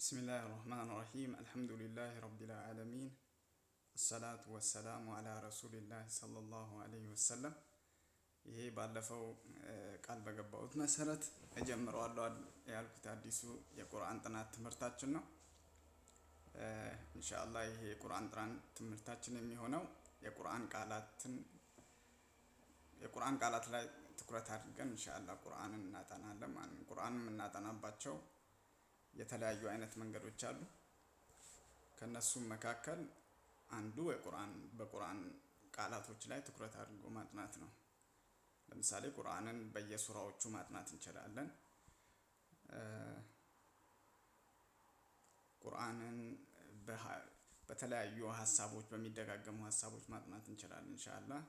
بسم الله الرحمن الرحيم الحمد لله رب العالمين الصلاة والسلام على رسول الله صلى الله عليه وسلم። ይሄ ባለፈው ቃል በገባሁት መሰረት እጀምረዋለሁ ያልኩት አዲሱ የቁርአን ጥናት ትምህርታችን ነው። ኢንሻአላህ ይሄ የቁርአን ጥናት ትምህርታችን የሚሆነው የቁርአን ቃላት ላይ ትኩረት አድርገን ኢንሻአላህ ቁርአንን እናጠናለን ማለት ነው። ቁርአንን የምናጠናባቸው የተለያዩ አይነት መንገዶች አሉ። ከነሱም መካከል አንዱ በቁርአን ቃላቶች ላይ ትኩረት አድርጎ ማጥናት ነው። ለምሳሌ ቁርአንን በየሱራዎቹ ማጥናት እንችላለን። ቁርአንን በተለያዩ ሀሳቦች፣ በሚደጋገሙ ሀሳቦች ማጥናት እንችላለን ኢንሻአላህ።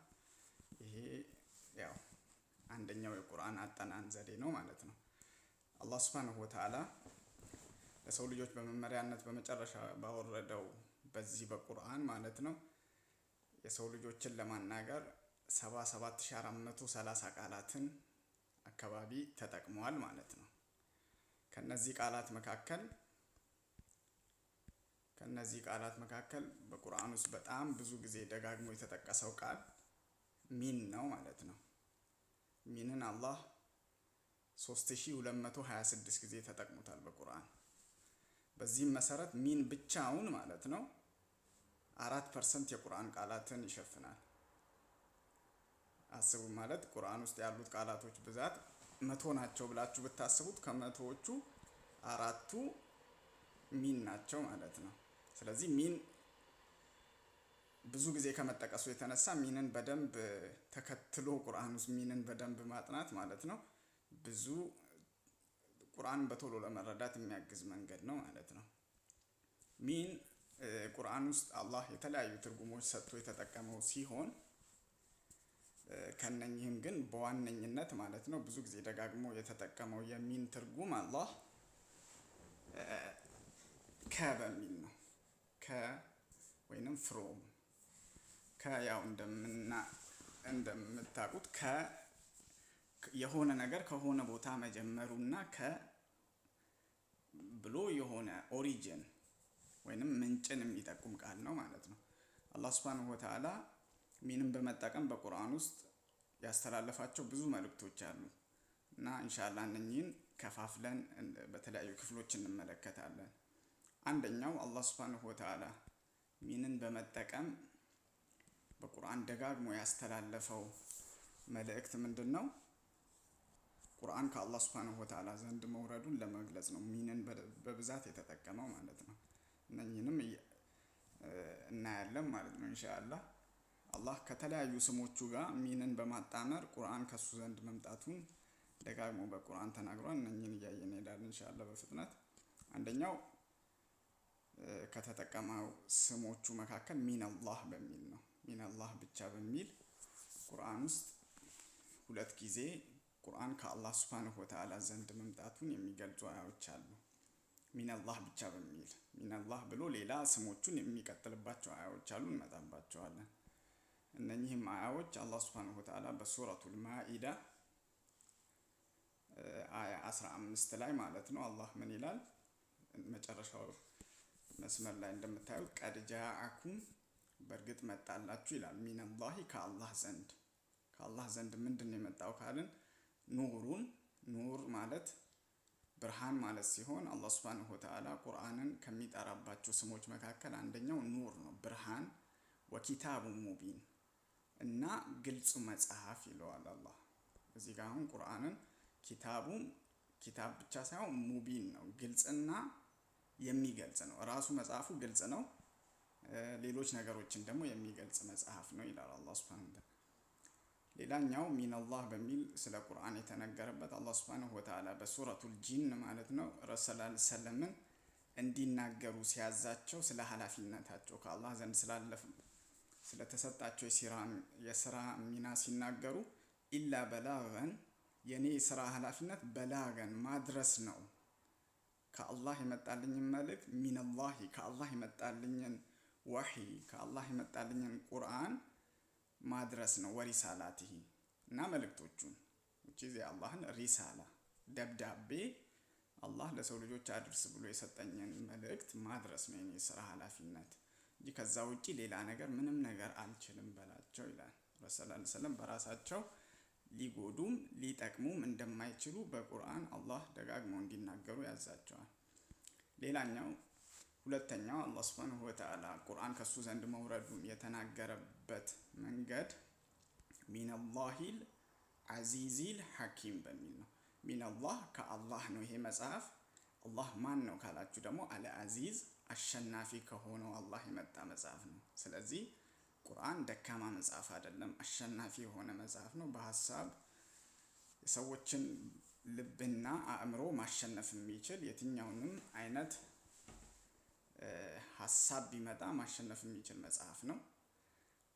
ይሄ ያው አንደኛው የቁርአን አጠናን ዘዴ ነው ማለት ነው። አላህ ሱብሓነሁ ወተዓላ ለሰው ልጆች በመመሪያነት በመጨረሻ ባወረደው በዚህ በቁርአን ማለት ነው፣ የሰው ልጆችን ለማናገር 77,430 ቃላትን አካባቢ ተጠቅመዋል ማለት ነው። ከነዚህ ቃላት መካከል በቁርአን ውስጥ በጣም ብዙ ጊዜ ደጋግሞ የተጠቀሰው ቃል ሚን ነው ማለት ነው። ሚንን አላህ 3226 ጊዜ ተጠቅሞታል በቁርአን። በዚህም መሰረት ሚን ብቻውን ማለት ነው 4% የቁርአን ቃላትን ይሸፍናል። አስቡ፣ ማለት ቁርአን ውስጥ ያሉት ቃላቶች ብዛት 100 ናቸው ብላችሁ ብታስቡት ከመቶዎቹ አራቱ ሚን ናቸው ማለት ነው። ስለዚህ ሚን ብዙ ጊዜ ከመጠቀሱ የተነሳ ሚንን በደንብ ተከትሎ ቁርአን ውስጥ ሚንን በደንብ ማጥናት ማለት ነው ብዙ ቁርአንን በቶሎ ለመረዳት የሚያግዝ መንገድ ነው ማለት ነው። ሚን ቁርአን ውስጥ አላህ የተለያዩ ትርጉሞች ሰጥቶ የተጠቀመው ሲሆን፣ ከነኚህም ግን በዋነኝነት ማለት ነው ብዙ ጊዜ ደጋግሞ የተጠቀመው የሚን ትርጉም አላህ ከ በሚል ነው። ከ ወይንም from። ከ ያው እንደምታውቁት ከ የሆነ ነገር ከሆነ ቦታ መጀመሩና ከ ብሎ የሆነ origin ወይንም ምንጭን የሚጠቁም ቃል ነው ማለት ነው። አላህ ሱብሓነሁ ወተዓላ ሚንን በመጠቀም በቁርአን ውስጥ ያስተላለፋቸው ብዙ መልእክቶች አሉ እና ኢንሻአላህ እነኚህን ከፋፍለን በተለያዩ ክፍሎች እንመለከታለን። አንደኛው አላህ ሱብሓነሁ ወተዓላ ሚንን በመጠቀም በቁርአን ደጋግሞ ያስተላለፈው መልእክት ምንድን ነው? ቁርአን ከአላህ ሱብሓነሁ ወተዓላ ዘንድ መውረዱን ለመግለጽ ነው ሚንን በብዛት የተጠቀመው ማለት ነው። እነኚህንም እናያለን ማለት ነው ኢንሻአላህ። አላህ ከተለያዩ ስሞቹ ጋር ሚንን በማጣመር ቁርአን ከሱ ዘንድ መምጣቱን ደጋግሞ በቁርአን ተናግሯል። እነኚህን እያየን እንሄዳለን ኢንሻአላህ በፍጥነት። አንደኛው ከተጠቀመው ስሞቹ መካከል ሚነላህ በሚል ነው። ሚነላህ ብቻ በሚል ቁርአን ውስጥ ሁለት ጊዜ ቁርአን ከአላህ ሱብሓነሁ ወተዓላ ዘንድ መምጣቱን የሚገልጹ አያዎች አሉ። ሚነላህ ብቻ በሚል፣ ሚነላህ ብሎ ሌላ ስሞቹን የሚቀጥልባቸው አያዎች አሉ፣ እንመጣባቸዋለን። እነኚህም አያዎች አላህ ሱብሓነሁ ወተዓላ በሱረቱል ማኢዳ አያ 15 ላይ ማለት ነው አላህ ምን ይላል? መጨረሻው መስመር ላይ እንደምታዩት ቀድ ጃአኩም በእርግጥ መጣላችሁ ይላል። ሚነላሂ ከአላህ ዘንድ። ከአላህ ዘንድ ምንድን ነው የመጣው ካልን ኑሩን፣ ኑር ማለት ብርሃን ማለት ሲሆን አላህ ሱብሓነሁ ወተዓላ ቁርአንን ከሚጠራባቸው ስሞች መካከል አንደኛው ኑር ነው፣ ብርሃን። ወኪታቡ ሙቢን እና ግልጹ መጽሐፍ ይለዋል አላህ። እዚህ ጋር አሁን ቁርአንን ኪታቡ ኪታብ ብቻ ሳይሆን ሙቢን ነው፣ ግልጽና የሚገልጽ ነው። ራሱ መጽሐፉ ግልጽ ነው፣ ሌሎች ነገሮችን ደግሞ የሚገልጽ መጽሐፍ ነው ይላል አላህ ሱብሓነሁ ወተዓላ። ሌላኛው ሚነላህ በሚል ስለ ቁርአን የተነገረበት አላህ ሱብሓነሁ ወተዓላ በሱረቱል ጂን ማለት ነው ረሱል ሰለምን እንዲናገሩ ሲያዛቸው ስለ ኃላፊነታቸው ከአላህ ዘንድ ስላለፍ ስለተሰጣቸው የስራ ሚና ሲናገሩ ኢላ በላገን፣ የኔ የስራ ኃላፊነት በላገን ማድረስ ነው። ከአላህ የመጣልኝን መልእክት፣ ሚነላሂ ከአላህ የመጣልኝን ወሕይ፣ ከአላህ የመጣልኝን ቁርአን ማድረስ ነው። ወሪሳላቲሂ እና መልእክቶቹን፣ which is የአላህን ሪሳላ ደብዳቤ። አላህ ለሰው ልጆች አድርስ ብሎ የሰጠኝን መልእክት ማድረስ ነው የኔ ስራ ኃላፊነት እንጂ ከዛ ውጪ ሌላ ነገር ምንም ነገር አልችልም በላቸው ይላል። ረሱል ሰለላሁ ዐለይሂ ወሰለም በራሳቸው ሊጎዱም ሊጠቅሙም እንደማይችሉ በቁርአን አላህ ደጋግሞ እንዲናገሩ ያዛቸዋል። ሌላኛው ሁለተኛው አላህ ሱብሓነሁ ወተዓላ ቁርአን ከሱ ዘንድ መውረዱን የተናገረበት መንገድ ሚነላሂል አዚዚል ሐኪም በሚል ነው። ሚነላህ ከአላህ ነው ይሄ መጽሐፍ። አላህ ማን ነው ካላችሁ ደግሞ አልአዚዝ አሸናፊ ከሆነው አላህ የመጣ መጽሐፍ ነው። ስለዚህ ቁርአን ደካማ መጽሐፍ አይደለም፣ አሸናፊ የሆነ መጽሐፍ ነው። በሀሳብ የሰዎችን ልብና አእምሮ ማሸነፍ የሚችል፣ የትኛውንም አይነት ሀሳብ ቢመጣ ማሸነፍ የሚችል መጽሐፍ ነው።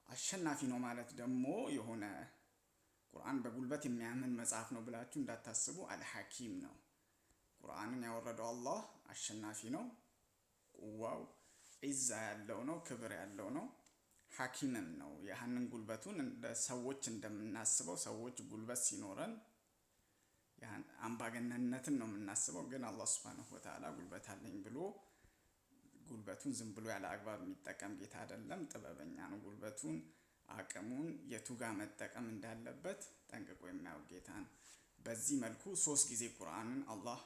አሸናፊ ነው ማለት ደግሞ የሆነ ቁርአን በጉልበት የሚያምን መጽሐፍ ነው ብላችሁ እንዳታስቡ። አልሐኪም ነው። ቁርአንን ያወረደው አላህ አሸናፊ ነው። ቁዋው ዒዛ ያለው ነው፣ ክብር ያለው ነው። ሐኪምም ነው። ያህንን ጉልበቱን እንደ ሰዎች እንደምናስበው፣ ሰዎች ጉልበት ሲኖረን አምባገነንነትን ነው የምናስበው። ግን አላህ ሱብሓነሁ ወተዓላ ጉልበት አለኝ ብሎ ጉልበቱን ዝም ብሎ ያለ አግባብ የሚጠቀም ጌታ አይደለም። ጥበበኛ ነው። ጉልበቱን አቅሙን የቱጋ መጠቀም እንዳለበት ጠንቅቆ የሚያውቅ ጌታ ነው። በዚህ መልኩ 3 ጊዜ ቁርአንን አላህ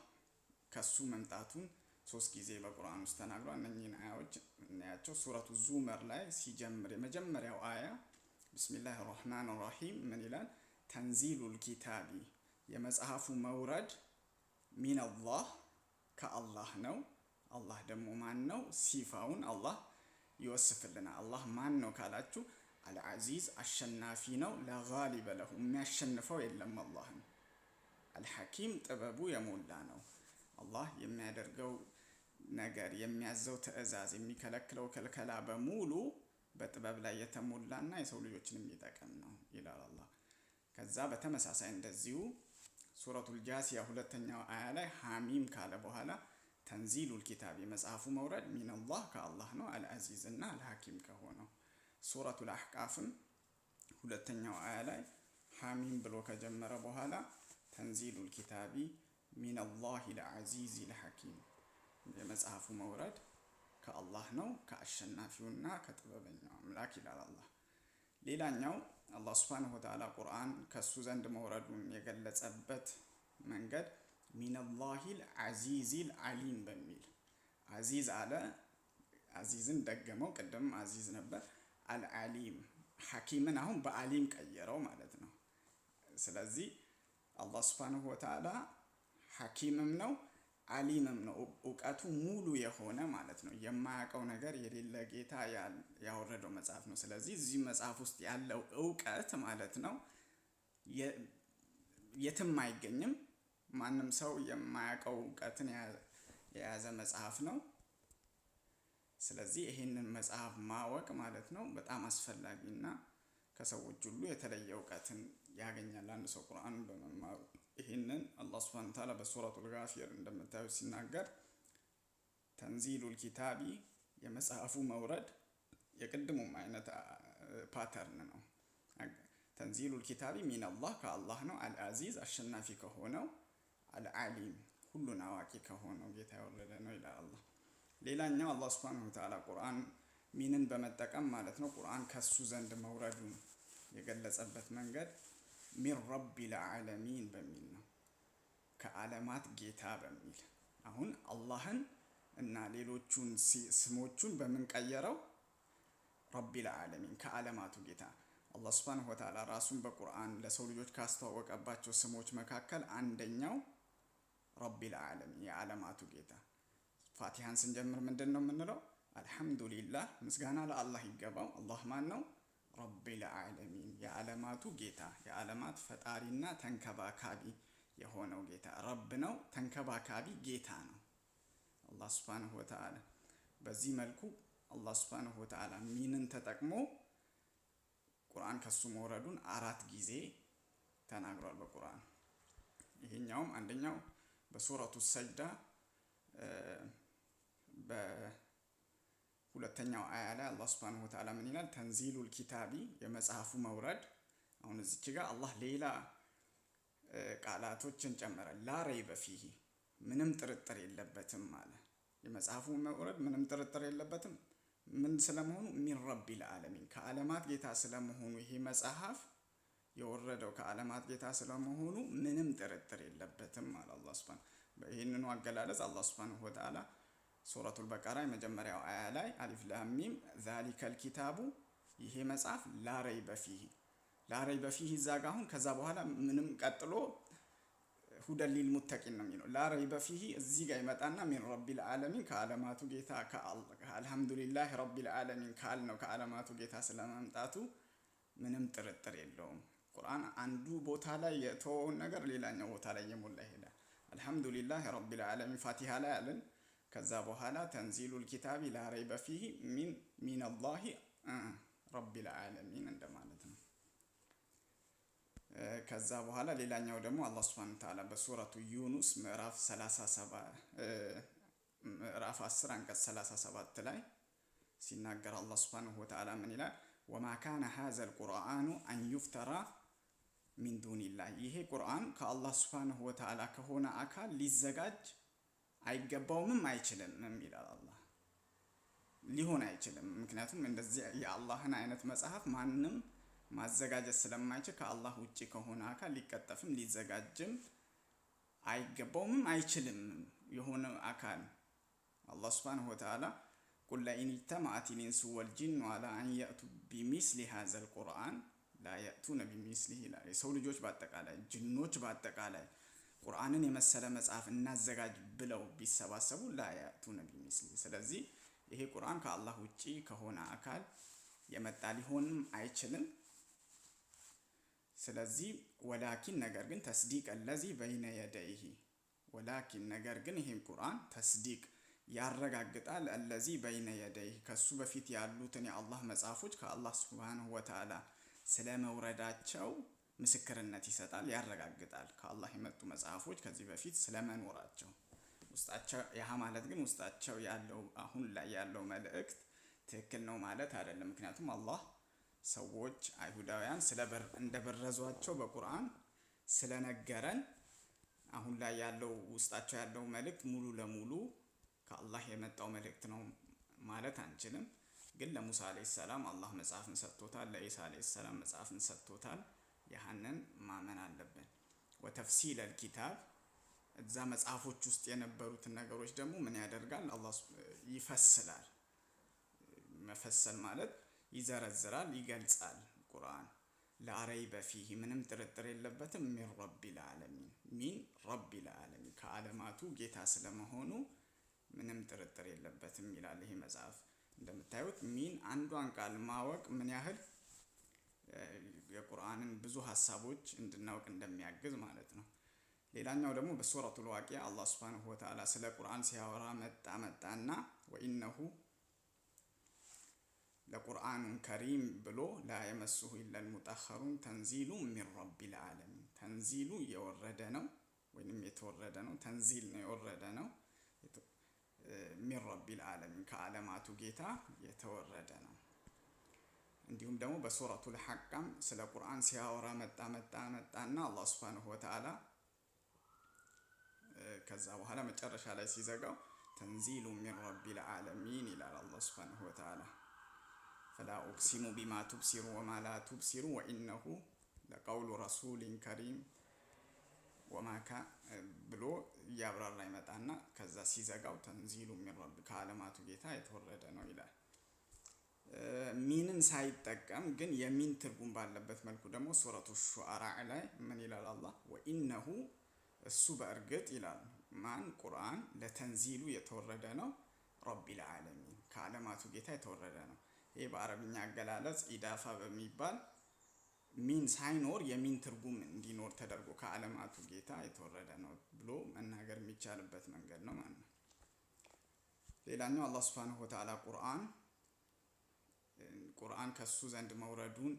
ከሱ መምጣቱን 3 ጊዜ በቁርአን ውስጥ ተናግሯል። እነኚህን አያዎች እናያቸው። ሱረቱ ዙመር ላይ ሲጀምር የመጀመሪያው አያ ቢስሚላህ ራህማን ራሂም ምን ይላል? ተንዚሉል ኪታቢ የመጽሐፉ መውረድ ሚነላህ ከአላህ ነው። አላህ ደግሞ ማን ነው? ሲፋውን አላህ ይወስፍልናል። አላህ ማን ነው ካላችሁ አልዓዚዝ አሸናፊ ነው። ለጋሊበ ለሁ የሚያሸንፈው የለም አላህ ነው። አልሐኪም ጥበቡ የሞላ ነው። አላህ የሚያደርገው ነገር፣ የሚያዘው ትዕዛዝ፣ የሚከለክለው ክልከላ በሙሉ በጥበብ ላይ የተሞላና የሰው ልጆችን የሚጠቅም ነው ይላል አላህ። ከዛ በተመሳሳይ እንደዚሁ ሱረቱል ጃሲያ ሁለተኛው አያ ላይ ሐሚም ካለ በኋላ ተንዚሉል ኪታብ የመጽሐፉ መውረድ ሚነላህ ከአላህ ነው፣ አልዓዚዝ እና አልሐኪም ከሆነው። ሱረቱል አሕቃፍም ሁለተኛው አያ ላይ ሐሚም ብሎ ከጀመረ በኋላ ተንዚሉል ኪታቢ ሚነላሂ ልዓዚዝ ልሐኪም የመጽሐፉ መውረድ ከአላህ ነው፣ ከአሸናፊውና ከጥበበኛው አምላክ ይላል አላህ። ሌላኛው አላህ ሱብሓነሁ ወተዓላ ቁርአን ከሱ ዘንድ መውረዱን የገለጸበት መንገድ ሚነላሂል ዓዚዚል ዓሊም በሚል፣ አዚዝ አለ። አዚዝን ደገመው። ቅድም አዚዝ ነበር። አልዓሊም ሐኪምን አሁን በአሊም ቀየረው ማለት ነው። ስለዚህ አላህ ሱብሓነሁ ወተዓላ ሐኪምም ነው፣ አሊምም ነው። እውቀቱ ሙሉ የሆነ ማለት ነው። የማያውቀው ነገር የሌለ ጌታ ያወረደው መጽሐፍ ነው። ስለዚህ እዚህ መጽሐፍ ውስጥ ያለው እውቀት ማለት ነው የትም አይገኝም። ማንም ሰው የማያውቀው እውቀትን የያዘ መጽሐፍ ነው። ስለዚህ ይሄንን መጽሐፍ ማወቅ ማለት ነው በጣም አስፈላጊና ከሰዎች ሁሉ የተለየ እውቀትን ያገኛል አንድ ሰው ቁርአንን በመማሩ። ይህንን አላህ ሱብሓነሁ ወተዓላ በሱረቱል ጋፊር እንደምታዩት ሲናገር ተንዚሉል ኪታቢ የመጽሐፉ መውረድ፣ የቅድሙም አይነት pattern ነው። ተንዚሉል ኪታቢ ሚነላህ ከአላህ ነው። አልአዚዝ አሸናፊ ከሆነው፣ አልዓሊም ሁሉን አዋቂ ከሆነው ጌታ የወረደ ነው ይላል አላህ። ሌላኛው አላህ ሱብሓነሁ ወተዓላ ቁርአን ሚንን በመጠቀም ማለት ነው ቁርአን ከሱ ዘንድ መውረዱን የገለጸበት መንገድ ሚን ረቢል ዓለሚን በሚል ነው። ከዓለማት ጌታ በሚል። አሁን አላህን እና ሌሎቹን ስሞቹን በምን ቀየረው? ረቢል ዓለሚን ከዓለማቱ ጌታ። አላህ ሱብሓነሁ ወተዓላ ራሱን በቁርአን ለሰው ልጆች ካስተዋወቀባቸው ስሞች መካከል አንደኛው ረቢል ዓለሚን የዓለማቱ ጌታ። ፋቲሃን ስንጀምር ምንድን ነው የምንለው? አልሐምዱሊላህ ምስጋና ለአላህ ይገባው። አላህ ማን ነው? ረቢል ዓለሚን የዓለማቱ ጌታ፣ የዓለማት ፈጣሪና ተንከባካቢ የሆነው ጌታ ረብ ነው፣ ተንከባካቢ ጌታ ነው። አላህ ሱብሓነሁ ወተዓላ በዚህ መልኩ አላህ ሱብሓነሁ ወተዓላ ሚንን ተጠቅሞ ቁርአን ከሱ መውረዱን 4 ጊዜ ተናግሯል በቁርአን። ይሄኛውም አንደኛው በሱረቱ ሰጅዳ በሁለተኛው አያ ላይ አላህ ሱብሓነሁ ወተዓላ ምን ይላል? ተንዚሉል ኪታቢ የመጽሐፉ መውረድ። አሁን እዚች ጋር አላህ ሌላ ቃላቶችን ጨመረ። ላ ረይበ ፊሂ ምንም ጥርጥር የለበትም አለ። የመጽሐፉ መውረድ ምንም ጥርጥር የለበትም ምን ስለመሆኑ ሚን ረቢል ዓለሚን ከዓለማት ጌታ ስለመሆኑ ይሄ መጽሐፍ የወረደው ከዓለማት ጌታ ስለመሆኑ ምንም ጥርጥር የለበትም አለ አላህ ሱብሓነሁ። ይህንኑ አገላለጽ አላህ ሱብሓነሁ ወተዓላ ሱረቱል በቀራ የመጀመሪያው አያ ላይ አሊፍ ላም ሚም ዛሊከል ኪታቡ ይሄ መጽሐፍ ላ ረይበ ፊህ ላ ረይበ ፊህ እዛ ጋ አሁን ከዛ በኋላ ምንም ቀጥሎ ሁደን ሊልሙተቂን ነው የሚለው። ላ ረይበ ፊህ እዚህ ጋር ይመጣና ሚን ረቢል ዓለሚን ከዓለማቱ ጌታ አልሐምዱሊላህ ረቢል ዓለሚን ካል ነው ከዓለማቱ ጌታ ስለመምጣቱ ምንም ጥርጥር የለውም። ቁርአን አንዱ ቦታ ላይ የተወውን ነገር ሌላኛው ቦታ ላይ እየሞላ ይሄዳል። አልሐምዱሊላህ ረቢል ዓለሚን ፋቲሃ ላይ አለን። ከዛ በኋላ ተንዚሉል ኪታቢ ላ ረይበ ፊህ ሚነላሂ ረቢል ዓለሚን እንደማለት ነው። ከዛ በኋላ ሌላኛው ደግሞ አላህ ሱብሓነሁ ወተዓላ በሱረቱ ዩኑስ ምዕራፍ 37 ምዕራፍ 10 አንቀጽ 37 ላይ ሲናገር አላህ ሱብሓነሁ ወተዓላ ምን ይላል? ወማ ካነ ሃዘል ቁርአኑ አን ዩፍተራ ሚን ዱኒላህ ይሄ ቁርአን ከአላህ ሱብሓነሁ ወተዓላ ከሆነ አካል ሊዘጋጅ አይገባውምም አይችልምም ይላል አላህ። ሊሆን አይችልም። ምክንያቱም እንደዚህ የአላህን አይነት መጽሐፍ ማንም ማዘጋጀት ስለማይችል ከአላህ ውጪ ከሆነ አካል ሊቀጠፍም ሊዘጋጅም አይገባውምም አይችልም የሆነ አካል። አላህ ሱብሓነሁ ወተዓላ ቁል ለኢን ኢጅተመዐቲል ኢንሱ ወልጂኑ ዐላ አን የእቱ ቢሚስሊ ሃዘል ቁርአን ላ የእቱነ ቢሚስሊሂ ይላል። የሰው ልጆች በአጠቃላይ ጅኖች በአጠቃላይ ቁርአንን የመሰለ መጽሐፍ እናዘጋጅ ብለው ቢሰባሰቡ ላ የእቱነ ቢሚስሊሂ። ስለዚህ ይሄ ቁርአን ከአላህ ውጪ ከሆነ አካል የመጣ ሊሆንም አይችልም። ስለዚህ ወላኪን ነገር ግን ተስዲቅ አለዚ በይነ የደይሂ ወላኪን ነገር ግን ይሄን ቁርአን ተስዲቅ ያረጋግጣል አለዚ በይነ የደይሂ ከሱ በፊት ያሉትን የአላህ መጽሐፎች ከአላህ ሱብሓነሁ ወተዓላ ስለመውረዳቸው ምስክርነት ይሰጣል፣ ያረጋግጣል። ከአላህ የመጡ መጽሐፎች ከዚህ በፊት ስለመኖራቸው ውስጣቸው ያህ ማለት ግን ውስጣቸው ያለው አሁን ላይ ያለው መልእክት ትክክል ነው ማለት አይደለም። ምክንያቱም አላህ ሰዎች አይሁዳውያን እንደበረዟቸው በቁርአን ስለነገረን አሁን ላይ ያለው ውስጣቸው ያለው መልእክት ሙሉ ለሙሉ ከአላህ የመጣው መልእክት ነው ማለት አንችልም። ግን ለሙሳ አለይሂ ሰላም አላህ መጽሐፍን ሰጥቶታል፣ ለኢሳ አለይሂ ሰላም መጽሐፍን ሰጥቶታል። ያህንን ማመን አለብን። ወተፍሲለል ኪታብ እዛ መጽሐፎች ውስጥ የነበሩትን ነገሮች ደግሞ ምን ያደርጋል? አላህ ይፈስላል። መፈሰል ማለት ይዘረዝራል፣ ይገልጻል። ቁርአን ላረይበ ፊህ ምንም ጥርጥር የለበትም። ሚን ረቢል ዓለሚን ሚን ረቢል ዓለሚን ከዓለማቱ ጌታ ስለመሆኑ ምንም ጥርጥር የለበትም ይላል ይሄ መጽሐፍ። እንደምታዩት ሚን አንዷን ቃል ማወቅ ምን ያህል የቁርአንን ብዙ ሀሳቦች እንድናውቅ እንደሚያግዝ ማለት ነው። ሌላኛው ደግሞ በሱረቱል ዋቂዓ አላህ ሱብሓነሁ ወተዓላ ስለ ቁርአን ሲያወራ መጣ መጣና ወኢነሁ ለቁርአኑን ከሪም ብሎ ላ የመሱሁ ኢለል ሙጠኸሩን ተንዚሉ ሚን ረቢል ዓለሚን። ተንዚሉ የወረደ ነው ወይንም የተወረደ ነው። ተንዚል ነው የወረደ ነው። ሚን ረቢል ዓለሚን ከዓለማቱ ጌታ የተወረደ ነው። እንዲሁም ደግሞ በሱረቱል ሐቃም ስለ ቁርአን ሲያወራ መጣ መጣ መጣና አላህ ሱብሓነሁ ወተዓላ ከዛ በኋላ መጨረሻ ላይ ሲዘጋው ተንዚሉ ሚን ረቢል ዓለሚን ይላል አላህ ሱብሓነሁ ወተዓላ። ፈላ ኡቅሲሙ ቢማ ቱብሲሩ ወማ ላ ቱብሲሩ ወኢነሁ ለቀውሉ ረሱሊን ከሪም ወማካ ብሎ እያብራራ ይመጣና ከዛ ሲዘጋው ተንዚሉ ሚን ረቢ ከዓለማቱ ጌታ የተወረደ ነው ይላል። ሚንን ሳይጠቀም ግን የሚን ትርጉም ባለበት መልኩ ደግሞ ሱረቱ ሹዓራ ላይ ምን ይላል አላህ? ወኢነሁ እሱ በእርግጥ ይላል ማን ቁርአን ለተንዚሉ የተወረደ ነው ረቢል ዓለሚን ከዓለማቱ ጌታ የተወረደ ነው። ይህ በአረብኛ አገላለጽ ኢዳፋ በሚባል ሚን ሳይኖር የሚን ትርጉም እንዲኖር ተደርጎ ከዓለማቱ ጌታ የተወረደ ነው ብሎ መናገር የሚቻልበት መንገድ ነው ማለት ነው። ሌላኛው አላህ ሱብሓነሁ ወተዓላ ቁርአን ከሱ ዘንድ መውረዱን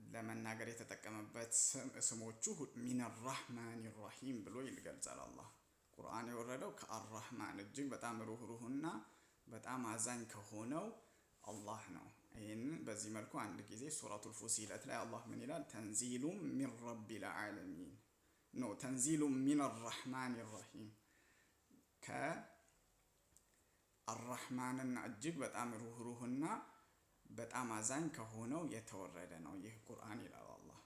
ለመናገር የተጠቀመበት ስሞቹ ሚን አራህማን ራሂም ብሎ ይገልጻል። አላህ ቁርአን የወረደው ከአራህማን እጅግ በጣም ሩህሩህና በጣም አዛኝ ከሆነው አላህ ነው። ይህንን በዚህ መልኩ አንድ ጊዜ ሱረቱል ፉሲለት ላይ አላህ ምን ይላል? ተንዚሉ ሚን ረቢል ዓለሚን No, تنزيل من الرحمن الرحيم ከአራህማንና እጅግ በጣም ሩህሩህና በጣም አዛኝ ከሆነው የተወረደ ነው ይህ ቁርአን ይላል አላህ።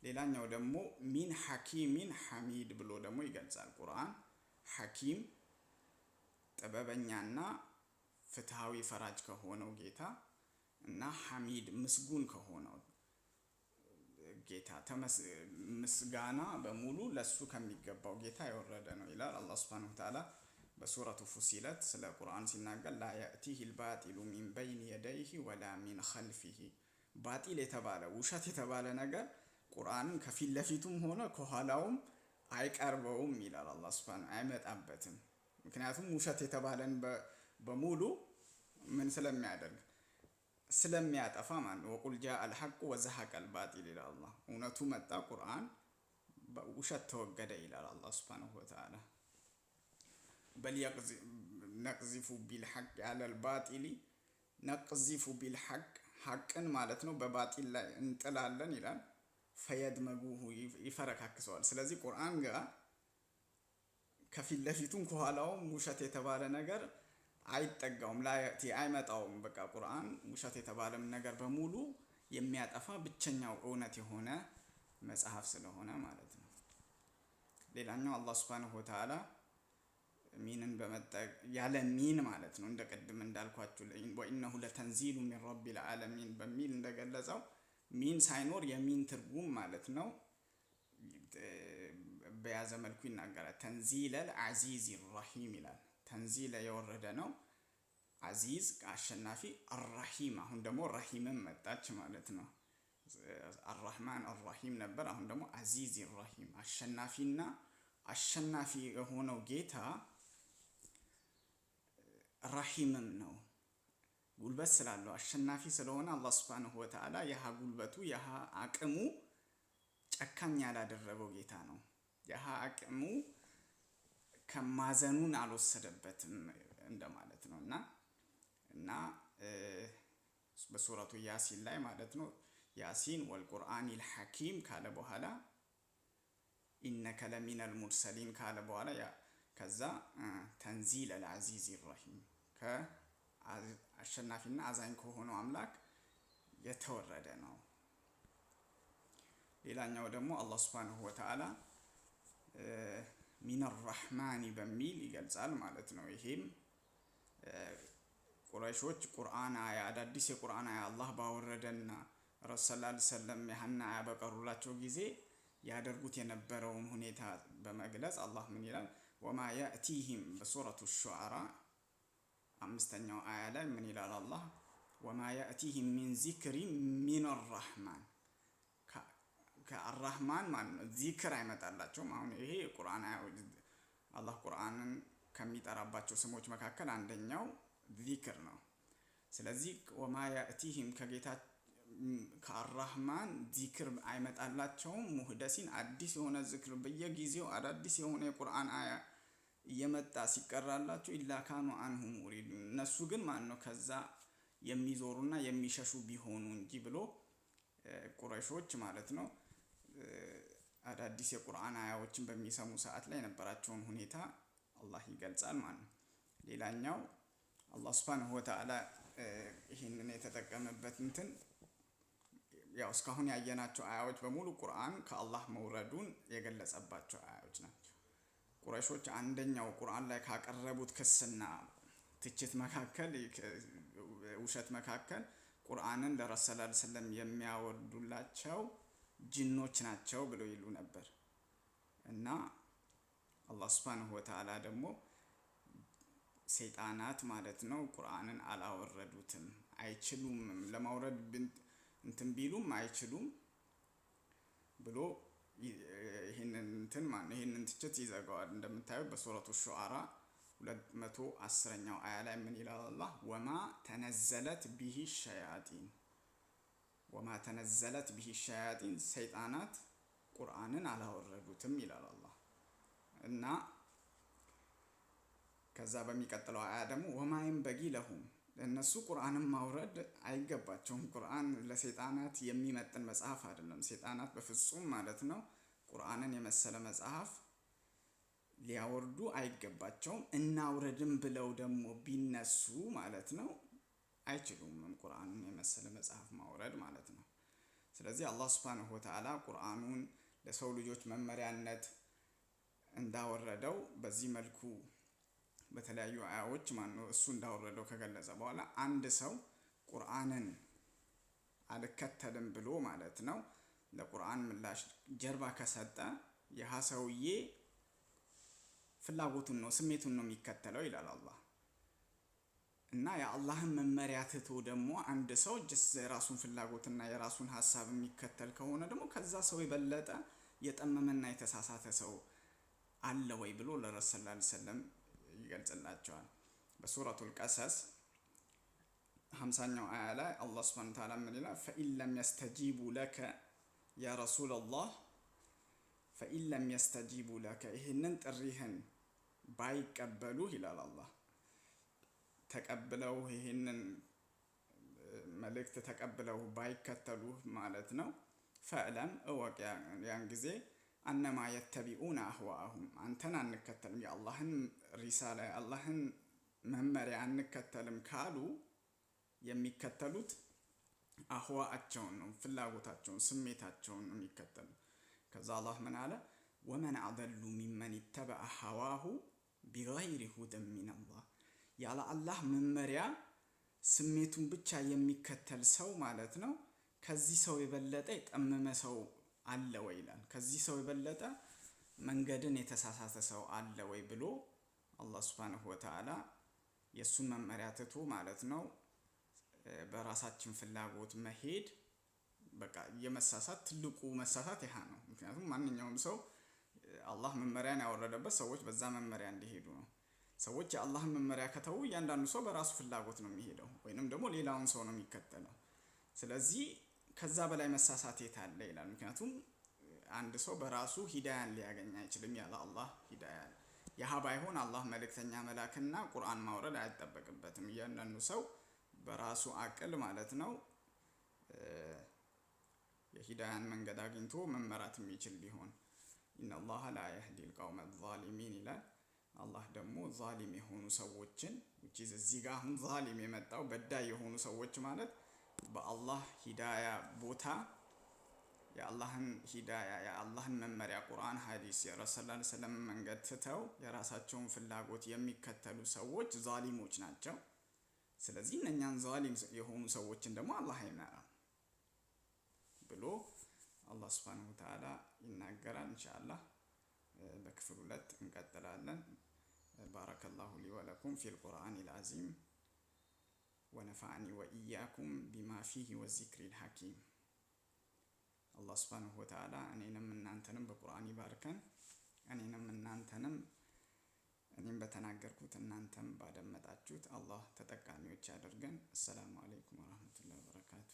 ሌላኛው ደግሞ من حكيم حميد ብሎ ደግሞ ይገልጻል ቁርአን። ሐኪም ጥበበኛና ፍትሃዊ ፈራጅ ከሆነው ጌታ እና ሐሚድ ምስጉን ከሆነው ጌታ፣ ምስጋና በሙሉ ለሱ ከሚገባው ጌታ የወረደ ነው ይላል። አላህ سبحانه وتعالى በሱረቱ ፉሲለት ስለ ቁርአን ሲናገር لا يأتيه الباطل من بين يديه ولا من خلفه፣ ባጢል የተባለ ውሸት የተባለ ነገር ቁርአንን ከፊት ለፊቱም ሆነ ከኋላውም አይቀርበውም ይላል አላህ سبحانه፣ አይመጣበትም። ምክንያቱም ውሸት የተባለን በሙሉ ምን ስለሚያደርግ፣ ስለሚያጠፋ ማለት ነው። وقل جاء الحق وزهق الباطل ይላል አላህ። እውነቱ መጣ ቁርአን፣ ውሸት ተወገደ ይላል አላህ سبحانه وتعالى። بل نقذف بالحق على الباطل፣ نقذف بالحق ሐቅን ማለት ነው በባጢል ላይ እንጥላለን ይላል። فيدمغه ይፈረካክሰዋል። ስለዚህ ቁርአን ጋር ከፊት ለፊቱም ከኋላውም ውሸት የተባለ ነገር አይጠጋውም፣ لا يأتي አይመጣውም። በቃ ቁርአን ውሸት የተባለም ነገር በሙሉ የሚያጠፋ ብቸኛው እውነት የሆነ መጽሐፍ ስለሆነ ማለት ነው። ሌላኛው አላህ سبحانه وتعالى ሚንን በመጠቅ ያለ ሚን ማለት ነው፣ እንደ ቅድም እንዳልኳችሁ وإنه لتنزيل من رب العالمين በሚል እንደገለጸው ሚን ሳይኖር የሚን ትርጉም ማለት ነው በያዘ መልኩ ይናገራል። تنزيل العزيز الرحيم ይላል። تنزيل የወረደ ነው። عزيز አሸናፊ፣ الرحيم አሁን ደግሞ ረሂምም መጣች ማለት ነው። الرحمن الرحيم ነበር። አሁን ደግሞ عزيز الرحيم፣ አሸናፊና አሸናፊ የሆነው ጌታ ረሂምም ነው። ጉልበት ስላለው፣ አሸናፊ ስለሆነ አላህ سبحانه وتعالى ያህ ጉልበቱ ያህ አቅሙ ጨካኝ ያላደረገው ጌታ ነው። ያህ አቅሙ ከማዘኑን አልወሰደበትም እንደማለት ነው። እና በሱረቱ ያሲን ላይ ማለት ነው يس والقرآن الحكيم ካለ በኋላ፣ إنك لمن المرسلين ካለ በኋላ፣ ከዛ تنزيل العزيز الرحيم ከአሸናፊና አዛኝ ከሆነው አምላክ የተወረደ ነው። ሌላኛው ደግሞ አላህ سبحانه وتعالى من الرحمن በሚል ይገልጻል ማለት ነው። ይሄም ቁረይሾች ቁርአን አያ፣ አዳዲስ የቁርአን አያ አላህ ባወረደና ረሱል صلى الله عليه وسلم ያህን አያ በቀሩላቸው ጊዜ ያደርጉት የነበረውን ሁኔታ በመግለጽ አላህ ምን ይላል? وما يأتيهم በሱረቱ ሹዓራ አምስተኛው አያ ላይ ምን ይላል አላህ? وما يأتيهم من ذكر من الرحمن፣ ከአራህማን ማለት ነው ዚክር አይመጣላቸውም። አሁን ይሄ ቁርአን አላህ ቁርአንን ከሚጠራባቸው ስሞች መካከል አንደኛው ዚክር ነው። ስለዚህ وما يأتيهم ከጌታ ከአራህማን ዚክር አይመጣላቸውም። محدث አዲስ የሆነ ዝክር፣ በየጊዜው አዳዲስ የሆነ የቁርአን አያ እየመጣ ሲቀራላቸው إلا كانوا عنه معرضين፣ እነሱ ግን ማን ነው ከዛ የሚዞሩና የሚሸሹ ቢሆኑ እንጂ ብሎ ቁረይሾች ማለት ነው አዳዲስ የቁርአን አያዎችን በሚሰሙ ሰዓት ላይ የነበራቸውን ሁኔታ አላህ ይገልጻል ማለት ነው። ሌላኛው አላህ سبحانه وتعالى ይህንን የተጠቀመበት እንትን ያው እስካሁን ያየናቸው አያዎች በሙሉ ቁርአን ከአላህ መውረዱን የገለጸባቸው አያዎች ናቸው። ቁረይሾች አንደኛው ቁርአን ላይ ካቀረቡት ክስና ትችት መካከል፣ ውሸት መካከል ቁርአንን ለረሱል ሰለም የሚያወርዱላቸው ጅኖች ናቸው ብለው ይሉ ነበር። እና አላህ سبحانه وتعالى ደግሞ ሰይጣናት ማለት ነው ቁርአንን አላወረዱትም፣ አይችሉም፣ ለማውረድ እንትን ቢሉም አይችሉም ብሎ ይህንን እንትን ማለት ይህንን ትችት ይዘጋዋል። እንደምታዩት በሱረቱ ሹዓራ 210ኛው አያ ላይ ምን ይላል አላህ? وما تنزلت به الشياطين፣ وما تنزلت به الشياطين፣ ሰይጣናት ቁርአንን አላወረዱትም ይላል አላህ። እና ከዛ በሚቀጥለው አያ ደግሞ وما ينبغي لهم፣ ለእነሱ ቁርአንን ማውረድ አይገባቸውም። ቁርአን ለሰይጣናት የሚመጥን መጽሐፍ አይደለም። ሰይጣናት በፍጹም ማለት ነው ቁርአንን የመሰለ መጽሐፍ ሊያወርዱ አይገባቸውም። እናውረድም ብለው ደግሞ ቢነሱ ማለት ነው አይችሉም ቁርአንን የመሰለ መጽሐፍ ማውረድ ማለት ነው። ስለዚህ አላህ ሱብሓነሁ ወተዓላ ቁርአኑን ለሰው ልጆች መመሪያነት እንዳወረደው በዚህ መልኩ በተለያዩ አያዎች ማነው እሱ እንዳወረደው ከገለጸ በኋላ አንድ ሰው ቁርአንን አልከተልም ብሎ ማለት ነው ለቁርአን ምላሽ ጀርባ ከሰጠ ያ ሰውዬ ፍላጎቱን ነው ስሜቱን ነው የሚከተለው ይላል አላህ። እና የአላህን መመሪያ ትቶ ደግሞ አንድ ሰው just የራሱን ፍላጎትና የራሱን ሀሳብ የሚከተል ከሆነ ደግሞ ከዛ ሰው የበለጠ የጠመመና የተሳሳተ ሰው አለ ወይ ብሎ ለረሱል ሰለላሁ ዐለይሂ ወሰለም ይገልጽላቸዋል። በሱረቱል ቀሰስ 50ኛው አያ ላይ አላህ ሱብሓነሁ ወተዓላ ምን ይላል? ፈኢን ለም የስተጂቡ ለከ ያ ረሱለላህ ፈኢን ለም የስተጂቡ ለከ ይህንን ጥሪህን ባይቀበሉህ ይላል አላህ። ተቀብለው ይህንን መልእክት ተቀብለው ባይከተሉህ ማለት ነው። ፈዕለም እወቅ ያን ጊዜ አነማ የተቢኡነ አህዋአሁም አንተን አንከተልም የአላህን ሪሳላ የአላህን መመሪያ አንከተልም ካሉ የሚከተሉት አህዋአቸውን ነው፣ ፍላጎታቸውን፣ ስሜታቸውን ነው የሚከተሉት። ከዛ አላህ ምን አለ? ወመን አደሉ ሚመን ይተበዐ ሀዋሁ ቢገይሪ ሁደን ሚነላህ ያለ አላህ መመሪያ ስሜቱን ብቻ የሚከተል ሰው ማለት ነው ከዚህ ሰው የበለጠ የጠመመ ሰው አለ ወይ ይላል። ከዚህ ሰው የበለጠ መንገድን የተሳሳተ ሰው አለ ወይ ብሎ አላህ ሱብሓነሁ ወተዓላ የእሱን መመሪያ ትቶ ማለት ነው በራሳችን ፍላጎት መሄድ በቃ የመሳሳት ትልቁ መሳሳት ይሃ ነው። ምክንያቱም ማንኛውም ሰው አላህ መመሪያን ያወረደበት ሰዎች በዛ መመሪያ እንዲሄዱ ነው። ሰዎች የአላህን መመሪያ ከተዉ እያንዳንዱ ሰው በራሱ ፍላጎት ነው የሚሄደው ወይንም ደግሞ ሌላውን ሰው ነው የሚከተለው። ስለዚህ ከዛ በላይ መሳሳት የት አለ ይላል። ምክንያቱም አንድ ሰው በራሱ ሂዳያን ሊያገኝ አይችልም ያለ አላህ ሂዳያ። ያህ ባይሆን አላህ መልእክተኛ መላክና ቁርአን ማውረድ አይጠበቅበትም። እያንዳንዱ ሰው በራሱ አቅል ማለት ነው የሂዳያን መንገድ አግኝቶ መመራት የሚችል ቢሆን። ኢነላሃ ላ የህዲ ልቀውመ ዛሊሚን ይላል። አላህ ደግሞ ዛሊም የሆኑ ሰዎችን which is እዚህ ጋር አሁን ዛሊም የመጣው በዳይ የሆኑ ሰዎች ማለት በአላህ ሂዳያ ቦታ የአላህን ሂዳያ የአላህን መመሪያ ቁርአን፣ ሐዲስ የረሱል ሰለላሁ ዐለይሂ ወሰለም መንገድ ትተው የራሳቸውን ፍላጎት የሚከተሉ ሰዎች ዛሊሞች ናቸው። ስለዚህ እነኛን ዛሊም የሆኑ ሰዎችን ደግሞ አላህ አይመራም ብሎ አላህ ሱብሓነሁ ወተዓላ ይናገራል። ኢንሻአላህ በክፍል 2 እንቀጥላለን። ባረከላሁ ሊ ወለኩም ፊል ቁርአኒል ዐዚም ወነፈዐኒ ወኢያኩም ቢማ ፊሂ ወዚክሪል ሐኪም። አላህ ሱብሓነሁ ወተዓላ እኔንም እናንተንም በቁርአን ይባርከን። እኔንም እናንተንም እኔም በተናገርኩት እናንተም ባደመጣችሁት አላህ ተጠቃሚዎች ያደርገን። አሰላሙ አለይኩም ወራህመቱላሂ ወበረካቱ።